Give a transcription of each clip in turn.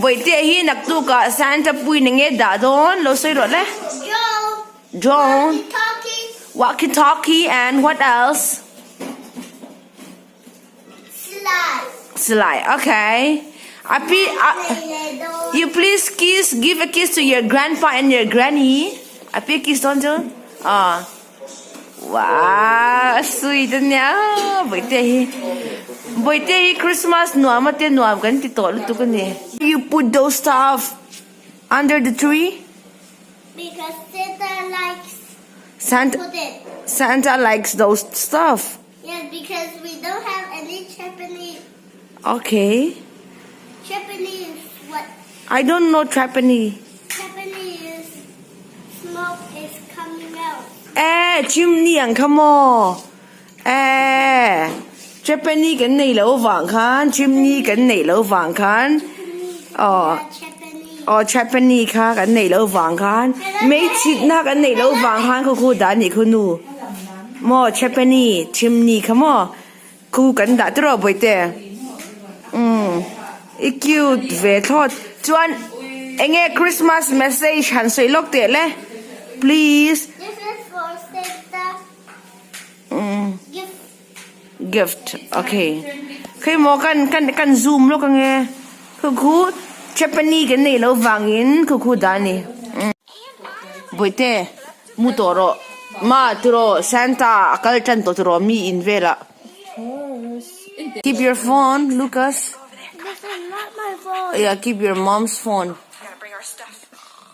Bawihte hi naktukah Santa puiin enge dah dawn lo sawi rawh le. Drone. Walkie talkie and what else? Silai. Silai okay. Api you please kiss give a kiss to your grandpa and your granny. Api kiss dawn chu. Ah. Wow, sweet ania Bawihte hi. Bawihte hi Christmas nuam a te nuam kan ti tawh lutuk a ni. You put those stuff under the tree? Because Santa likes Santa, put it. Santa likes those stuff. Yes, because we don't have any chapani. Okay. Chapani is what? I don't know chapani. Chapani is smoke is coming out. Eh, chimney ang kha maw? Eh, chapani kan nei lo vang khan, chimney kan nei lo vang khan. Oh. Oh, chapani kha kan nei lo vang khan. Mei chhit na kan nei lo vang khan khu khu dan ni khu nu. Maw chapani, chimney kha maw? Khu kan dah tiraw bawihte? Umm i cute ve thlawt. Chuan enge Christmas message han sawi lawk teh le please. This is for Santa Umm gift. Gift okay. Khei maw kan kan kan zoom lawk ange khu khu chapani kan neih loh vangin khu khu dah a ni. Umm bawihte. Mu tawh rawh. Ma tiraw Santa a kal tan tawh tiraw mi in velah. Keep your phone Lucas. This is not my phone. Yeah keep your mom's phone.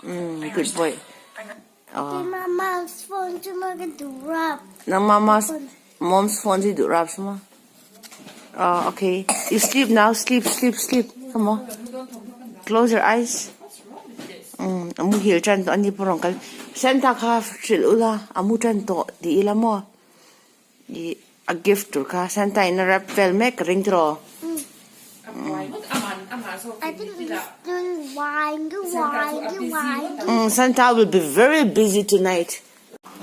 Mm good boy. Keep my mom's phone chu ma ka duh rap. Nang mama's mom's phone chu i duh rap suma. Oh okay. You sleep now sleep sleep sleep. Come on. Close your eyes. Um a muhil tan tawh a ni pawh rawn kal Santa kha hrilh ula a mu tan tawh tih ila maw ih a gift tur kha Santa in a wrap vel mek ka ring tiraw. I think he's doing wine, wine, wine. Santa will be very busy tonight.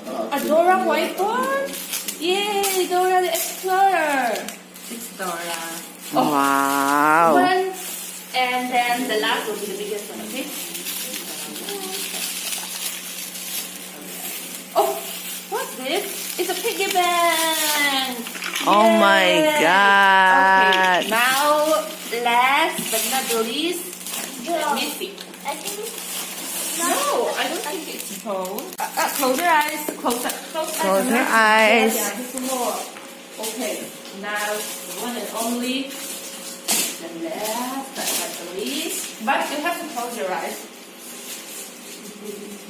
A Dora whiteboard? Yay, Dora the Explorer! It's Dora. Oh. Wow. One, and then the last will be the biggest one, okay? Oh, what's this? It's a piggy bank! Oh Yay. my god. Okay, now last but not the least, let me see. I think No, I don't think it's phone. Uh, uh, close your eyes. Close, close, close your eyes. Okay, now the one and only, the last but not the least. But you have to close your eyes.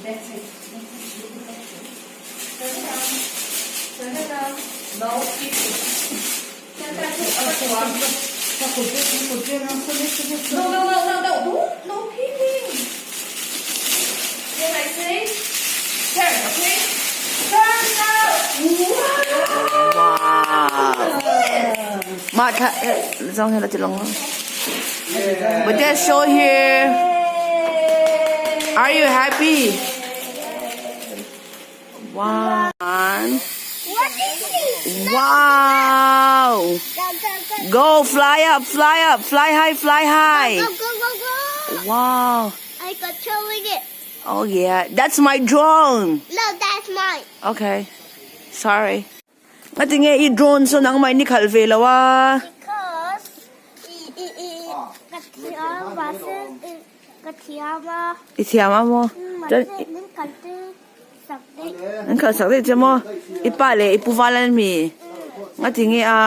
That's it. Turn around. Turn around. No peeking. No, no, no, no, no, don't, no peeking. Then I say, turn, okay? Turn now. Wow. Ma, zong he la ti long. But just show here. Are you happy? Wow. Wow. Go fly up, fly up, fly high, fly high. Go, go, go, go. Wow. I controlling it. Oh yeah, that's my drone. No, that's mine. Okay. Sorry. Ngati nge i drone so nang mai ni khal ve lo a. Because i i i ka thiam ma se ka thiam a. I thiam a maw? Chuan min kal te sak daih. Min kal sak daih che maw? I pa leh i pu val an mi? Ngati nge a.